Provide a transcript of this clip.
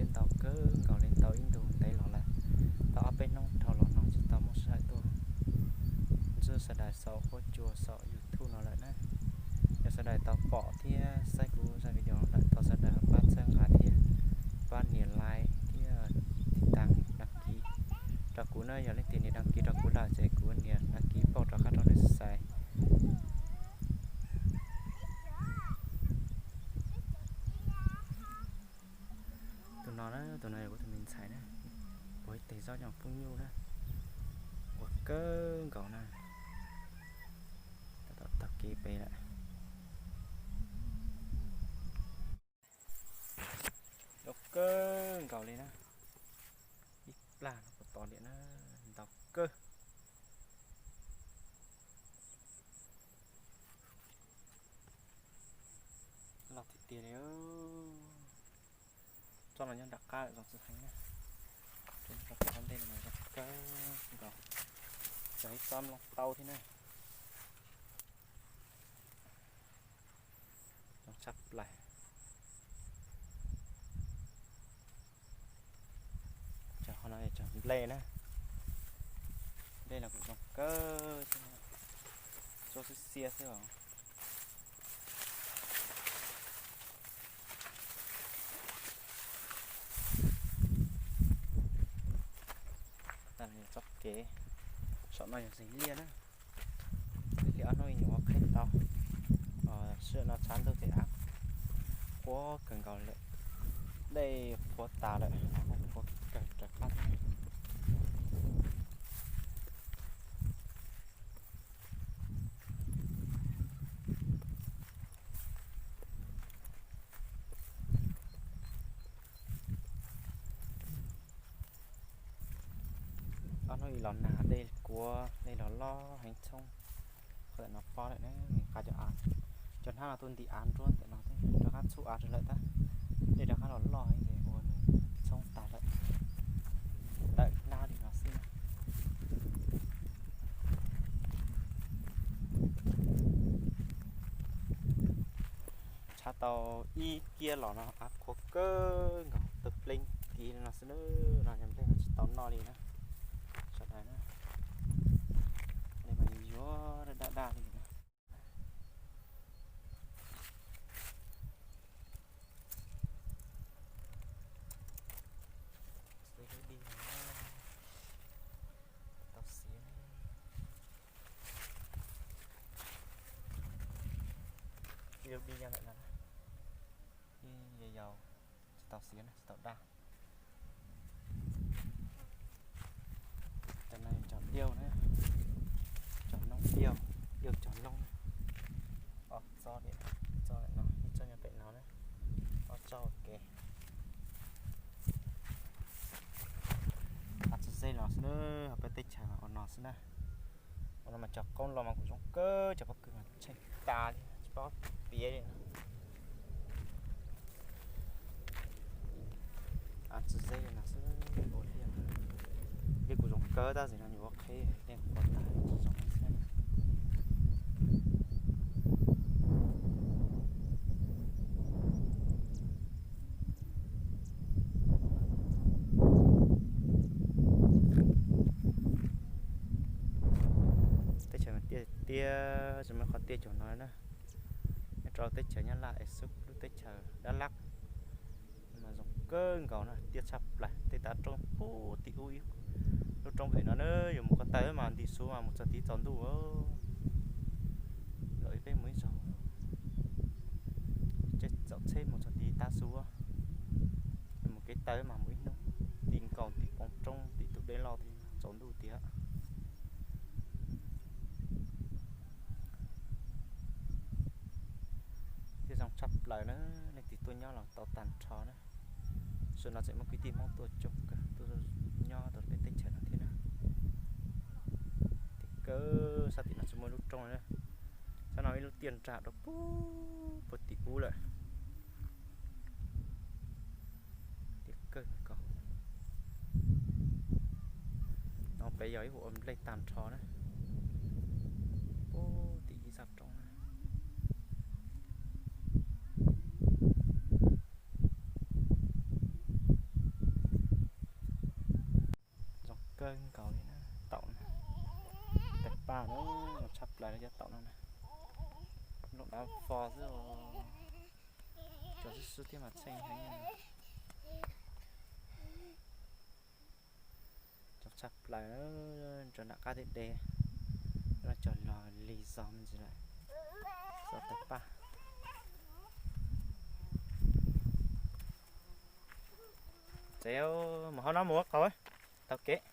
Ntau kawg nkaus li, ntau ib ntus ntev los lawm, tau ob peb hnub dhau los no tsis tau muaj sij hawm tuaj ntxub sawv daws saum huab cua saum YouTube no lawm na. Yog sawv daws tau pom thiab saib kuv zaj video lawm, thov sawv daws pab txhawb nqa thiab pab nias like thiab tiv tas đăng ký rau kuv na. Yog leej twg nias đăng ký rau kuv lawm ces kuv nias đăng ký pauj rov qab rau nej xaiv. Tus no na, tus no yog kuv tus me ntxhais na, ua ib teg zaub coj pub nyuj na, ua kawg nkaus na. Tab tom taug kev pem lawm. Zoo kawg nkaus li na, ib plag no kuv tos liam na, ntau kawg. Loj tiag tiag li. Tsob no nyob nram qab lawm, zoo txawv heev na. Tsob ntej no mas zoo kawg nkaus, tseem ib tsob mloog tau thiab na. Zoo tshaj plaws. Cov qhov no cov nplej na, nplej los kuj zoo kawg thiab, tsuab xiab xiab xwb os. Txoj kev saum no yog ntxeev liaj na, ntxeev liaj ob hnub ib nyuag ua qheb tau, sij hawm no tshav ntuj ces av qhuav kawg nkaus lawm, dej qhuav tas lawm, av qhuav kawg raws qab. Ob hnub ib los nag dej kuav, dej los loj heev, tshoob qhov ntawm no pob lawm na, nws qab cov av, cov hnab no tuaj ntim av nruab ntawm no thiab rov qab txhub av rau lawm tab, dej rov qab los loj heev ces ua nws tshoob tag lawm, tawm hnab li no xwb. Tshav tau ib kiab los no av qhuav kawg nkaus, tawg pleev kiv li no xwb na, no yog nplej mas tsis tau noj li na. Sawv daws na, nplej mas yuav daj daj li na. Xwb lub dij no tau xiav ne. Ib lub dij nyob ntawm no, ib yau yau, tsis tau xiav na, tsis tau daj. Cov no yog cov diauj na, cov noob diauj, diauj cog loob. Ob txob, ib txob ntawm no, ib txob nyob pem no na, ob txob ua ke. Av txawm ze los xwb na, ho peb teb chaws ua no xwb na. Ua no mas cov qoob loj mas kuj zoo kawg, cov pob kws mas tsheej tas li tsis paub piav li. Av txawm ze li no xwb, ua liaj, liaj kuj zoo kawg tab sis no nyuam qhuav qheb, liaj qhuav tas tsis zoo li xwb. Teb chaws tiaj tiaj, tsis muaj qhov tiaj cov no na. Nyob rau teb chaws Nyab Laj es xub lub teb chaws Dak Lak mas zoo kawg nkaus na, tiaj tshaj plaws, tej tav roob puag tim ub ib lub roob pem no na, yuav mus ko taw mas ntim su mas mus txog tid tsaus ntuj. Lawm ib peb mus ib zaug, caij txaus tsheb mus txog tid tav su, yuav mus kev taw mas mus ib hnub, tim nkaus tim poo roob tim tus dej loj thiab tsaus ntuj tiag. Tiaj zoo tshaj plaws na, leej twg tuaj nyob los tau tag nrho na. Tam sim no tseem muaj kwv tij Hmoob tuaj coob kawg tuaj nyob rau peb teb chaws no thiab na. Tiaj kawg, sab tim no tsis muaj lub roob na. Sab no ib lub tiaj nram rau puag tim ub lawm. Tiaj kawg nkaus. No pem yog ib vuag ua nplej tag nrho na. Puag tim ib zaj roob na. Nkaus li na, taum na, tais paj na, zoo tshaj plaws li cov taum no na. Nplooj dab fo xwb, cov swb swb thiab mas txheej heev. Cov tshaj plaws, cov nram qab tej de, cov los lig zog me ntsis lawm. Txhob tais paj. Tsev, mus hauv no mus ua qaug, taug kev.